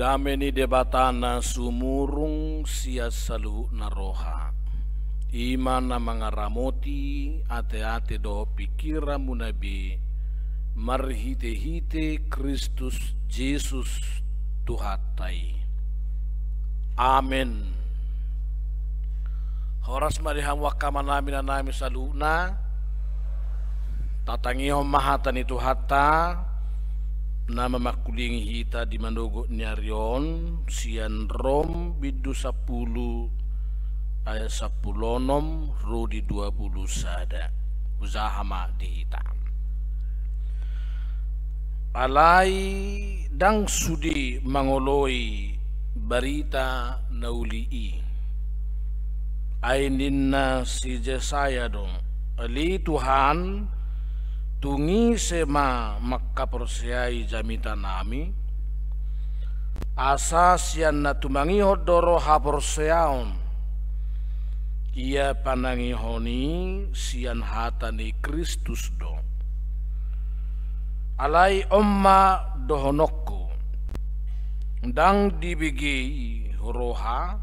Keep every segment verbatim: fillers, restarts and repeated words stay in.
Dame ni Debata na sumurung sian saluhutna roha, i ma na mangaramoti ateate dohot pingkiranmuna be, marhitehite Kristus Jesus Tuhanta i. Amen. Horas ma di hamu angka amanami, inanami saluhutna. Tatangihon ma hata ni Tuhanta na mamangkulingi hita di manogot ni ari on, sian Rom bindu sampulu, ayat sampulu onom ro di dua pulu sada. Hujaha ma di hita. Alai ndang sude mangoloi barita na uli i. Ai ninna si Jesaya do: Ale Tuhan, tung ise ma mangkaporseai jamitanami? Asa sian na tumangihon do ro haporseaon. Ia panangihon i sian hata ni Kristus do. Alai on ma dohononku: Ndang dibege i roha,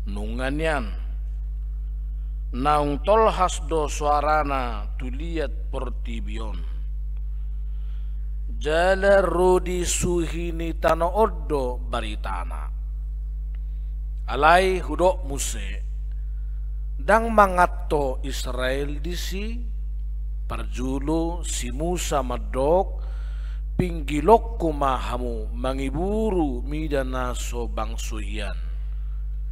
nunga nian. Naung tolhas do soarana tu liat portibi on. Jala ro di suhi ni tano on do baritana. Alai hudok muse: Ndang manganto Israel disi? Parjolo si Musa mandok: Pinggilonku ma hamu mangiburu mida na so bangso hian.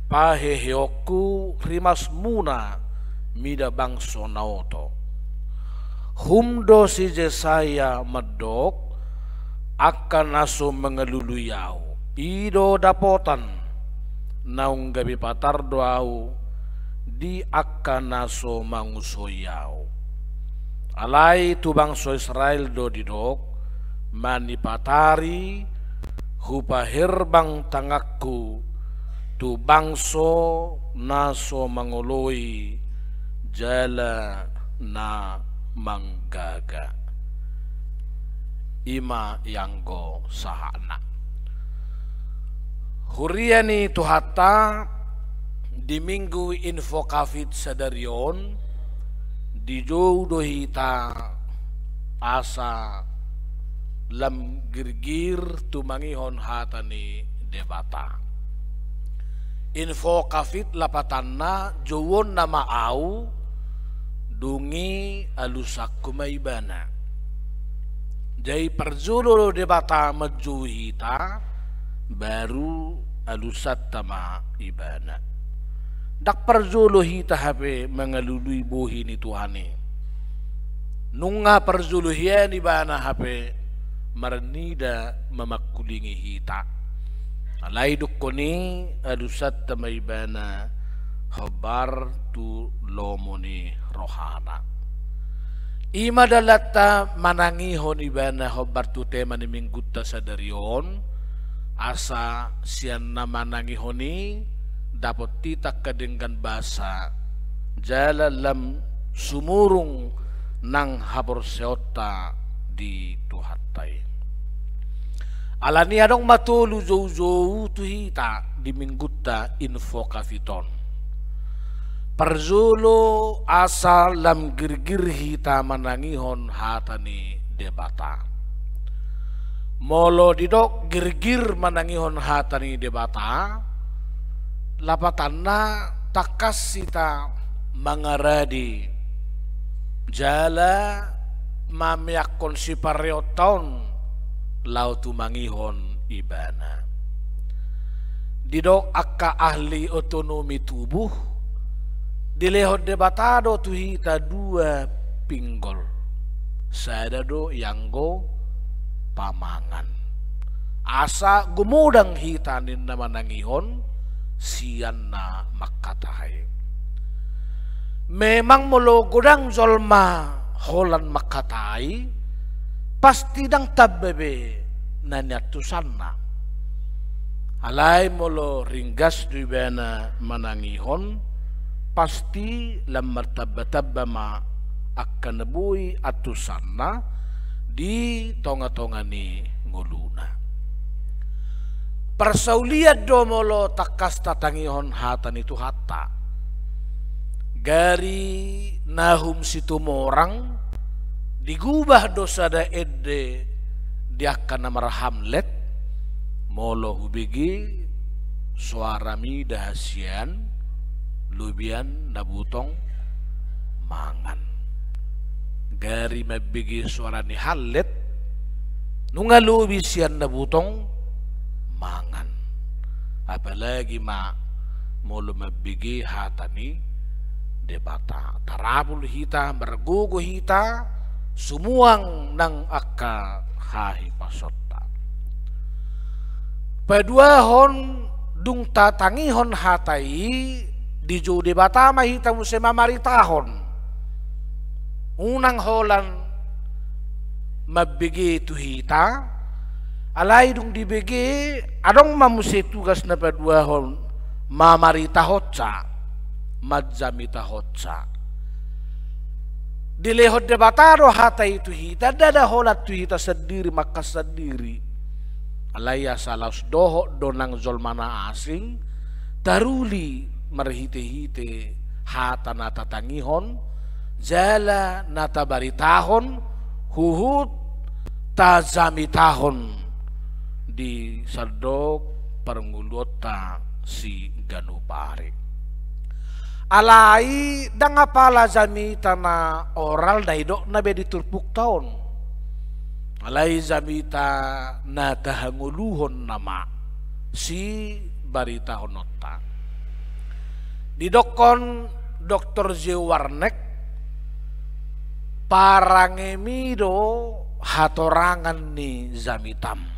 Paheheonku rimasmuna mida bangso na oto. Hum do si Jesaya mandok: Angka na so mangalului ahu, i do dapotan. Naung gabe patar do ahu di angka na so mangusoi ahu. Alai tu bangso Israel do didok: Manipatari hupaherbang tanganku tu bangso na so mangoloi jala na manggaga. I ma ianggo sahatna. Huria ni Tuhanta, di Minggu Invocavit sadari on, dijou do hita asa lam girgir tumangihon hata ni Debata. Invocavit lapatanna jouonna ma ahu, dung i alusanku ma ibana. Jadi parjolo do Debata manjou hita, baru alusanta ma ibana. Ndang parjolo hita hape mangalului bohi ni Tuhan i. Nunga parjolo hian ibana hape marnida mamangkulingi hita. Alai dungkon i alusanta ma ibana hombar tu lomo ni rohana. I ma dalanta manangihon ibana hombar tu tema ni Minggunta sadari on, asa sian na manangihon i dapot hita angka denggan basa, jala lam sumurung nang haporseaonta di Tuhanta i. Alani adong ma tolu joujou tu hita di Minggunta Invocavit on. Parjolo, asa lam girgir hita manangihon hata ni Debata. Molo didok girgir manangihon hata ni Debata, lapatanna tangkas hita mangarade jala mameakkon sipareonta on laho tumangihon ibana. Didok angka ahli otonomi tubuh, dilehon Debata do tu hita dua pinggol. Sada do ianggo pamangan. Asa gumodang hita ninna manangihon sian na mangkatai. Memang molo godang jolma holan mangkatai, pasti ndang tamba be na niantusanna. Alai molo ringgas do ibana manangihon, pasti lam martambatamba ma angka na boi antusanna di tongatonga ni ngoluna. Parsaulian do molo tangkas tatangihon hata ni Tuhanta. Gari Nahum Situmorang digubah do sada ende di angka na marhamlet, molo hubege soarami da hasian, lobian na butong mangan. Gari mambege soara ni hamlet, nunga lobi sian na butong mangan. Apalagi ma molo mambege hata ni Debata. Tarapul hita, margogo hita, sumuang nang angka hahipasonta. Paduahon, dung tatangihon hata i, dijou Debata ma hita muse mamaritahon. Unang holan mambege tu hita, alai dung dibege, adong ma muse tugas na paduahon, mamaritahonsa, manjamitahonsa. Dilehon Debata do hata i tu hita, ndada holan tu hita sandiri, mangkansandiri. Alai asa laos dohot do nang jolma na asing, taruli marhitehite hata na tatangihon, jala na tabaritahon, huhut tajamitahon di sandok parngoluonta siganup ari. Alai ndang apala jamita na oral na idokna be di turpukta on. Alai jamita na tahangoluhon nama sibaritahononta. Didokkon Doktor J. Warneck, parangemi do hatorangan ni jamitam.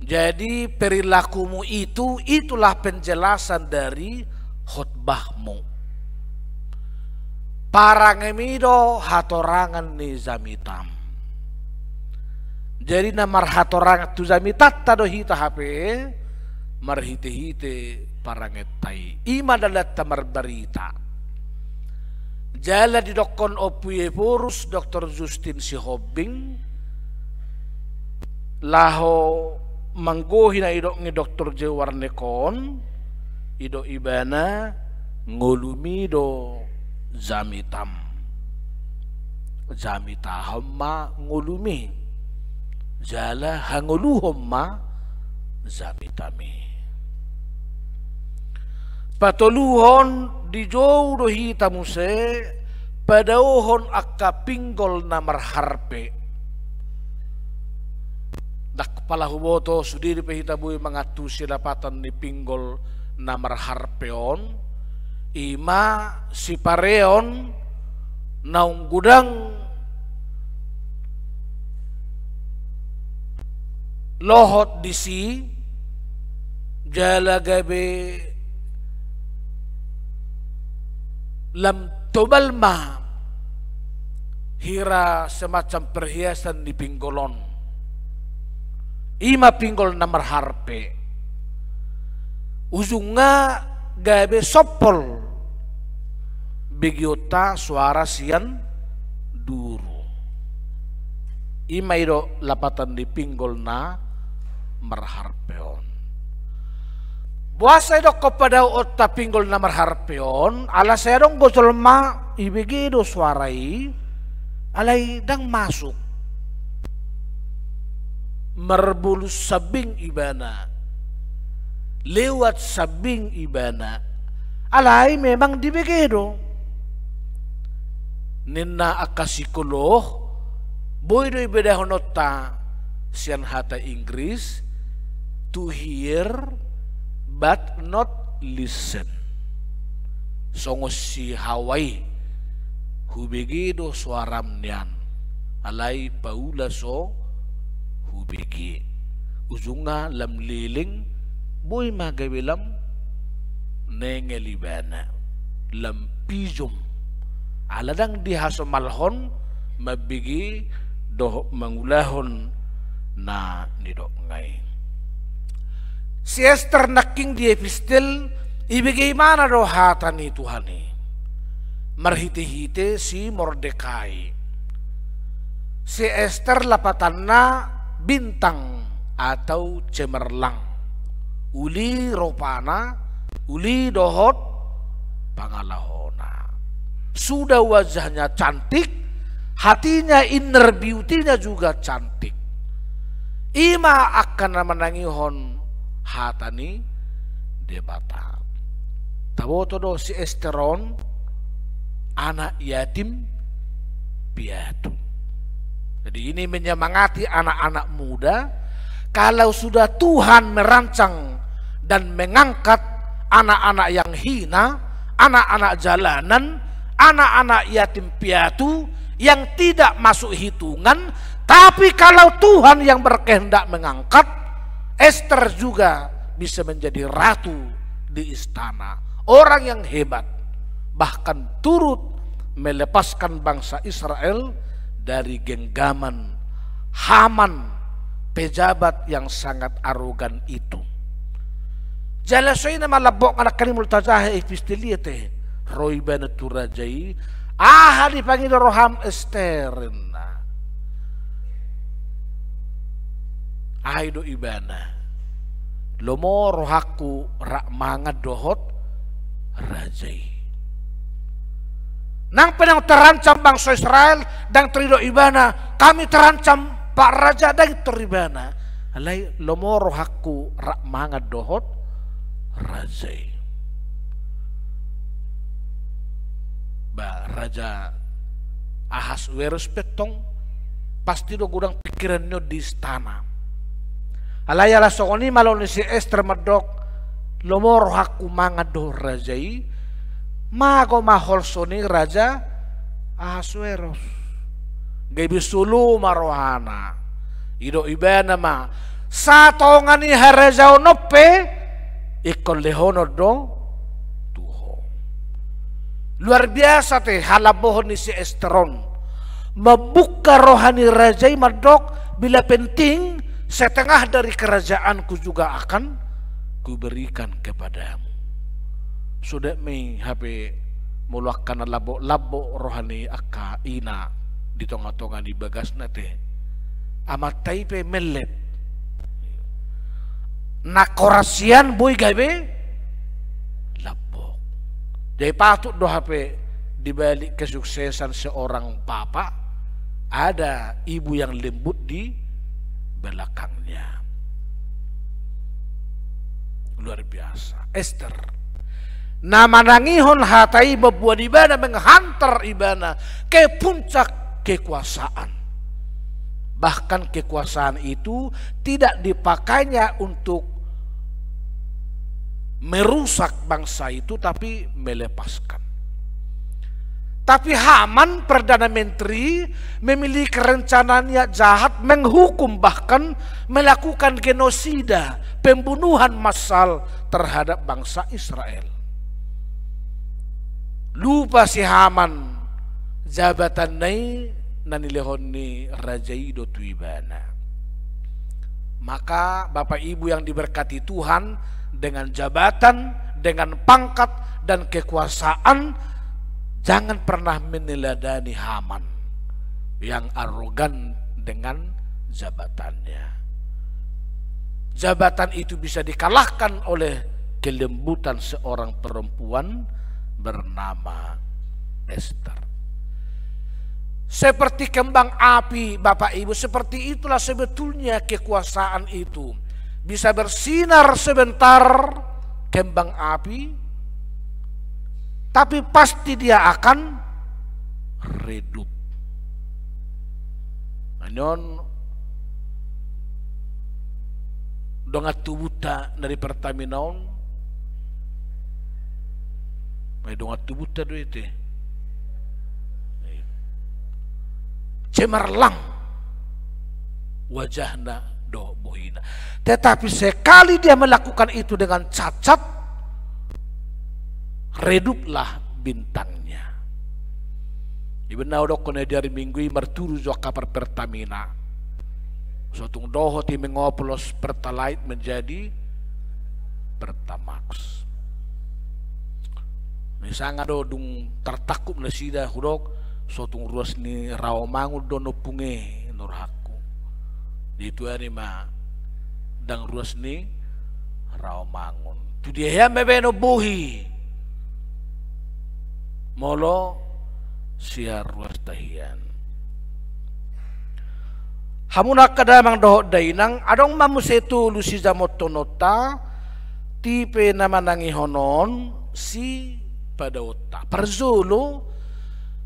Jadi perilakumu itu, itulah penjelasan dari khotbahmu. Parangemi do hatorangan ni jamitam. Jadi na marhatorangan tu jamitanta do hita hape, marhitehite parangenta i. I ma dalanta marbarita. Jala didokkon Ompu Iephorus Doktor Justin Sihombing, laho manggohi na idok ni Doktor J. Warneck on, idok ibana, ngolumi do jamitam. Jamitahon ma ngolumi, jala hangoluhon ma jamitami. Patoluhon, dijou do hita muse padaohon angka pinggol na marharpe. Ndang pala huboto sude dope hita boi mangantusi lapatan ni pinggol na marharpe on, i ma sipareon naung godang lohot disi, jala gabe lam tobal ma hira semacam perhiasan di pinggol on. I ma pinggol na marharpe. Ujungna gabe sompol begeonta soara sian duru. I ma idok lapatan ni pinggol na marharpe on. Boasa idokkon padaoonta pinggol na marharpe on? Ala sai adong do jolma ibege do soara i, alai ndang masuk. Marbolus sambing ibana, lewat sambing ibana, alai memang dibege do. Ninna angka sikolog, boi do ibedahononta sian hata Inggris, to hear but not listen. Songon si Hawa i, hubege do soaram nian, alai paula so hubege. Ujungna lam leleng, boi ma gabe lam nengel ibana, lam pijom. Ala ndang dihasomalhon mambege dohot mangulahon na nidokna i. Si Ester nangkin di epistel, ibege ibana do hata ni Tuhan i marhitehite si Mordekai. Si Ester lapatanna bintang, atau cemerlang. Uli ropana, uli dohot pangalahona. Sudah wajahnya cantik, hatinya, inner beauty-nya juga cantik. I ma angka na manangihon hata ni Debata. Taboto do si Ester on anak yatim piatu. Jadi ini menyemangati anak-anak muda, kalau sudah Tuhan merancang dan mengangkat anak-anak yang hina, anak-anak jalanan, anak-anak yatim piatu yang tidak masuk hitungan, tapi kalau Tuhan yang berkehendak mengangkat, Ester juga bisa menjadi ratu di istana. Orang yang hebat, bahkan turut melepaskan bangsa Israel dari genggaman Haman, pejabat yang sangat arogan itu. Jala songon i ma lambok nangkaning molo tajaha epistel i ate, ro ibana tu raja i, aha dipangido roham Ester, ninna. Ai do ibana, lomo rohangku rap mangan dohot raja i. Nang pe naung terancam bangso Israel, ndang taridot ibana, kami terancam Pak Raja, ndang taridot ibana. Alai lomo rohangku rap mangan dohot raja i. Ba, Raja Ahasweros pe tong pasti do godang pikiranna on di istana. Alai ala songon i ma laho ni si Ester mandok, lomo rohangku mangan dohot raja i, mago ma holso ni Raja Ahasweros. Gabe solo ma rohana. Didok ibana ma, satonga ni harajaon on pe ingkon lehonon do tu ho. Luar biasa ate halambohon ni si Ester on. Mambuka roha ni raja i mandok, bila penting setengah dari kerajaanku juga akan kuberikan kepadamu. Sude ma i hape molo angka na lambok-lambok roha ni angka ina di tonga-tonga ni bagasna ate, amanta i pe mellep. Nang horas sian boi gabe lambok. Jadi patut do hape di balik kesuksesan seorang bapak ada ibu yang lembut di belakangnya. Luar biasa. Ester na manangihon hata i mamboan ibana, menghantar ibana ke puncak kekuasaan. Bahkan kekuasaan itu tidak dipakainya untuk merusak bangsa itu, tapi melepaskan. Tapi Haman, perdana menteri, memiliki rencana niat jahat, menghukum, bahkan melakukan genosida, pembunuhan massal terhadap bangsa Israel. Lupa si Haman jabatanna i na nilehon ni raja i do tu ibana. Maka Bapak Ibu yang diberkati Tuhan, dengan jabatan, dengan pangkat, dan kekuasaan, jangan pernah meneladani Haman yang arogan dengan jabatannya. Jabatan itu bisa dikalahkan oleh kelembutan seorang perempuan bernama Ester. Seperti kembang api, Bapak Ibu, seperti itulah sebetulnya kekuasaan itu. Bisa bersinar sebentar kembang api, tapi pasti dia akan redup. Nah, on dongan tubunta na di Pertamina on, ai dongan tubunta do i ate. Cemerlang wajahna dohot bohina. Tetapi sekali dia melakukan itu dengan cacat, reduplah bintangnya. Iba na hudokkon i di ari Minggu i, marturu jo angka par Pertamina. So tung dohot i mengoplos Pertalite menjadi Pertamax. Misalna do dung tartangkup nasida, hudok, so tung ruas ni Rawamangun do ompung i, ninna rohangku. Dituani ma ndang ruas ni raomangon. Tu dia hian ma baenon bohi molo sian ruasta hian. Hamu na angka damang dohot dainang, adong ma muse tolu sijamothononta, tipe na manangihon on, sipadaonta. Parjolo,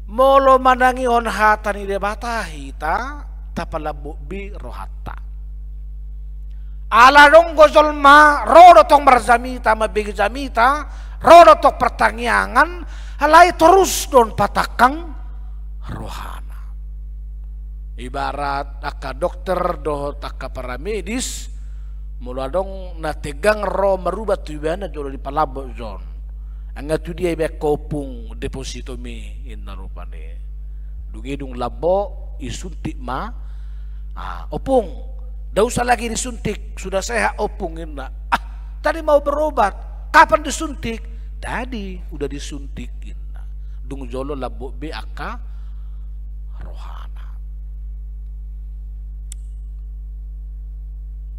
molo manangihon hata ni Debata hita, tapalambok be rohanta. Ala adong do jolma, ro do tong marjamita, mambege jamita, ro do tong partangiangan, alai torus do on patangkang rohana. Ibarat angka dokter dohot angka paramedis, molo adong na tegang ro marubat tu ibana jolo dipalambok jo on. Anggo tu dia ibaen ho ompung depositomi inna rupani. Dung i dung lambok, isuntik ma. Ah, ompung, nda usah lagi disuntik, sudah sehat ompung inna. Ah, tadi mau berobat, kapan disuntik? Tadi udah disuntik inna. Dung jolo lambok be angka rohana.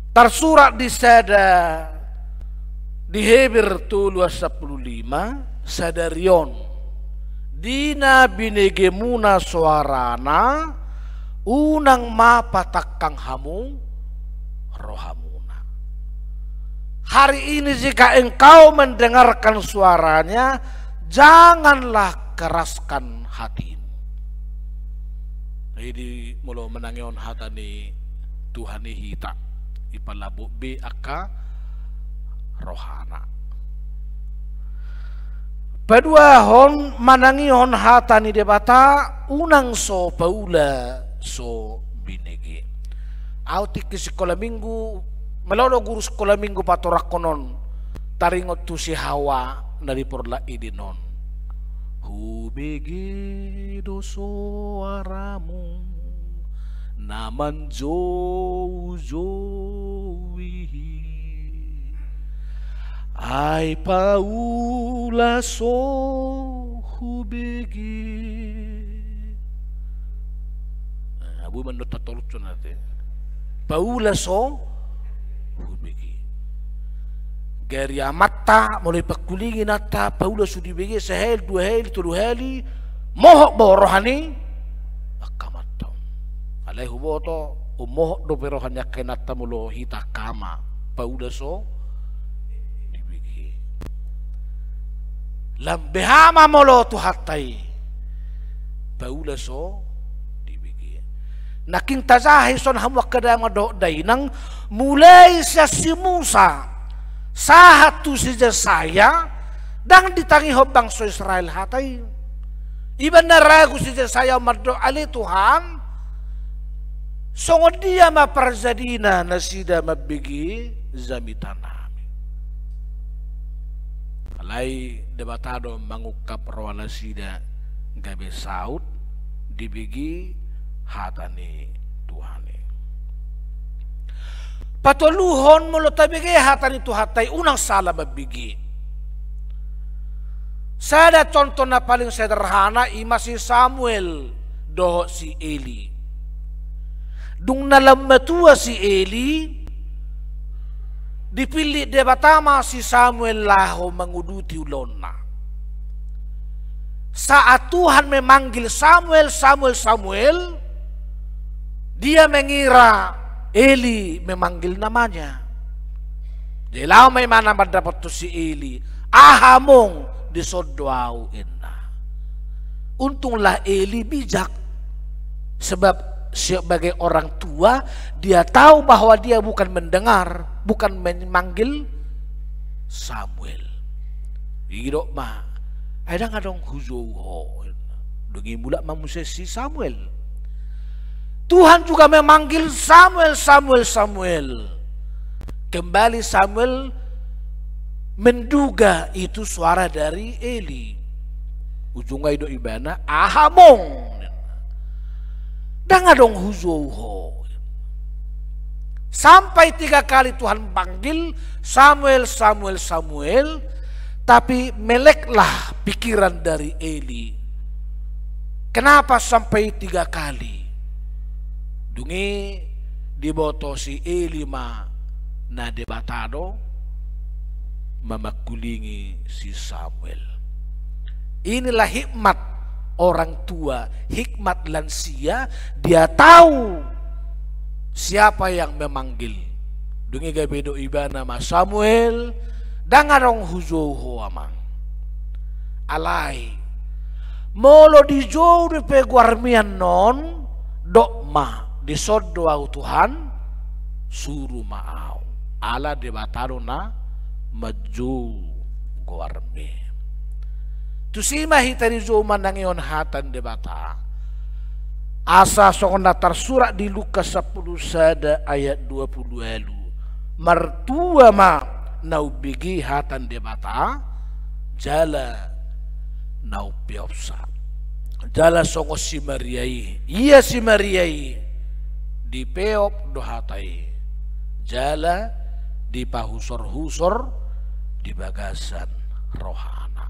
Tarsurat di sada, di Heber tolu ayat sampulu lima, sadari on, di na binegemuna soarana, unang ma patangkang hamu rohamuna. Hari ini jika engkau mendengarkan suaranya, janganlah keraskan hatimu. Jadi molo manangihon hata ni Tuhan i hita, ipalambok be angka rohana. Paduahon, manangihon hata ni Debata, unang so paula so binege. Au tingki sikola minggu, molo do guru sikola minggu patorangkon on, taringot tu si Hawa na di Porlak Eden on. Hubege do soaramu na manjoujou i. Ai paula so hubege. Nah, abu mandot tatorutson ate. Paula so hubege. Gari amanta molo ipangkulingi inanta, paula so dibege, sahali, dua hali, tolu hali, mohop do roha ni angka amanta on. Alai huboto, ummohot dope roha ni angka inanta molo hita angka ama, paula so dibege. Lam beha ma molo Tuhanta i, paula so dibege. Nangkin tajaha i son hamu angka damang dohot dainang, mulai sian si Musa sahat tu si Jesaya, ndang ditangihon bangso Israel hata i. Iba na ragu si Jesaya mandok, ale Tuhan, songon dia ma parjadina nasida mambege jamitanami? Alai Debata do mangungkap roha nasida gabe saut dibege hata ni Tuhan i. Patoluhon, molo tabege hata ni Tuhanta i, unang sala mambege. Sada contoh na paling sederhana, ima si Samuel dohot si Eli. Dung na lam matua si Eli, dipillit Debata ma si Samuel laho manguduti ulaonna. Saat Tuhan memanggil, "Samuel, Samuel, Samuel," dia mengira Eli memanggil namanya. Jadi laho ma imana mandapothon si Eli, "Aha mong, dison do au," inna. Untunglah Eli bijak. Sebab sebagai orang tua, dia tahu bahwa dia bukan mendengar, bukan memanggil Samuel. Didok ma, "Ai ndang adong hujou ho." Dung i mulak ma muse si Samuel. Tuhan juga memanggil, "Samuel, Samuel, Samuel." Kembali Samuel menduga itu suara dari Eli. Ujungna didok ibana, "Aha mong?" "Ndang adong hujou ho." Sampai tiga kali Tuhan panggil, "Samuel, Samuel, Samuel," tapi meleklah pikiran dari Eli. Kenapa sampai tiga kali? Dung i diboto si Eli ma na Debata do mamangkulingi si Samuel. Inilah hikmat orang tua, hikmat lansia, dia tahu siapa yang memanggil. Dung i gabe didok ibana ma, Samuel, ndang adong hujou ho amang. Alai molo dijou dope goarmi annon, dok ma, dison do ahu Tuhan, suru ma ahu. Ala Debata do na manjou goarmi. Tusi ma hita dijou manangihon hata ni Debata. Asa songon na tarsurat di Lukas sampulu sada ayat dua pulu ualu, martua ma na umbege hata ni Debata, jala na umpeopsa. Jala songon si Maria i, ia si Maria i dipeop do hata i, jala dipahusorhusor di bagasan rohana.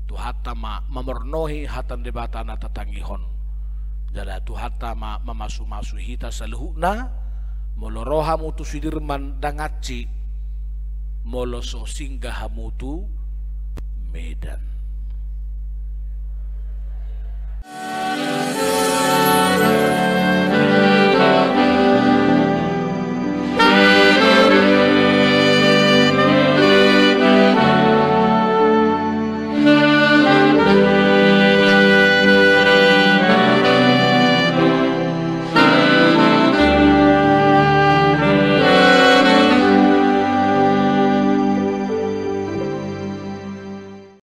Tuhanta ma mamornohi hata ni Debata na tatangihon. Jala Tuhanta ma mamasumasu hita saluhutna. Molo ro hamu tu Sudirman, ndang hansit molo so singgah hamu tu Medan.